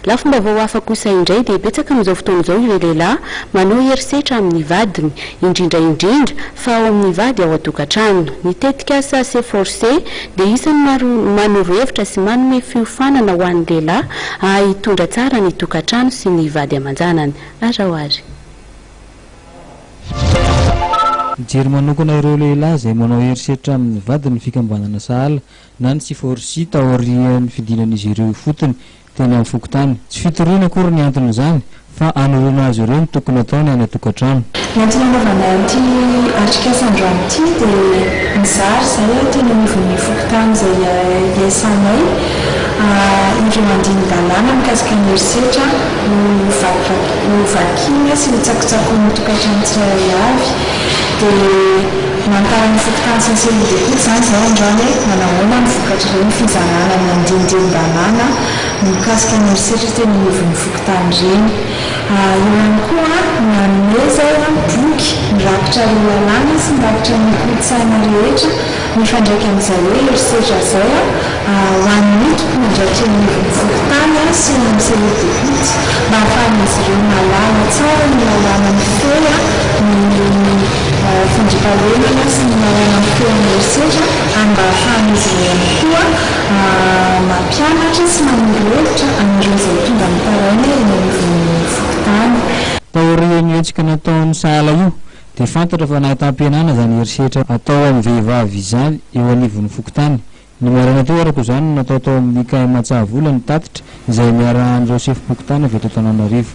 Lafim-baovao hafa kosa indray dia betsaka amin'izao fotoana izao ireo lehilahy manao herisetra amin'ny vadiny, indrindra indrindra fa ao amin'ny vady ao an-tokantrano. Ny tetikasa C-Force dia isan'ny maro manoro hevitra sy manome fiofanana ho an'ny lehilahy hahay hitondra tsara ny tokantrano sy ny vady aman-janany. Araho ary. Mijery manokana ireo lehilahy izay manao herisetra amin'ny vadiny ny fikambanana Sahala na ny C-Force taorian'ny fidinan'izy ireo ifotony teny amin'ny fokontany. Tsy fitoriana akory ny anton'izany fa anoroana azy ireo ny tokony hataony any an-tokantrano. Ny antony anaovana an'ity atrikasa androany ity dia mizara izay teny anivon'ny fokontany izay iasanay ireo andinin-dalàna mikasika ny herisetra ho vakiana sy ho tsakotsakoin'ny tokantrano tsirairay avy. Dia nanontany ny fokontany sy ny cellule d'écoute izany izay androany hoe manahoana ny vokatr'ireny fizarana ny andinindinin-dalàna mikasika ny herisetra teny anivon'ny fokontany ireny. Eo ihany koa nanome izay boky mirakitra ireo lalàna sy mirakitra ny kolontsaina rehetra mifandraika amin'izay hoe herisetra izay ho an'ny tompon'andraikitra eny anivon'ny fokontany sy eny amin'ny cellule d'écoute mba hahafahan'izy ireo mahalala tsara ny lalàna mifehy ny fandriampahalemana sy ny lalàna mifehy ny herisetra ary mba hahafahan'izy ireo ihany koa mampianatra sy manoro hevitra an'ireo izay tonga mitaraina eny anivon'ny fokontany. Taorian'io hetsika nataon'ny sahala io dia fantatra fa nahitam-pihenana izany herisetra atao amin'ny vehivavy izany eo anivon'ny fokontany. Ny maraina teo araka izany no natao tao amin'ny KM Antsahavola ny tatitra izay niarahan'ireo sefom-pokontany avy eto Antananarivo.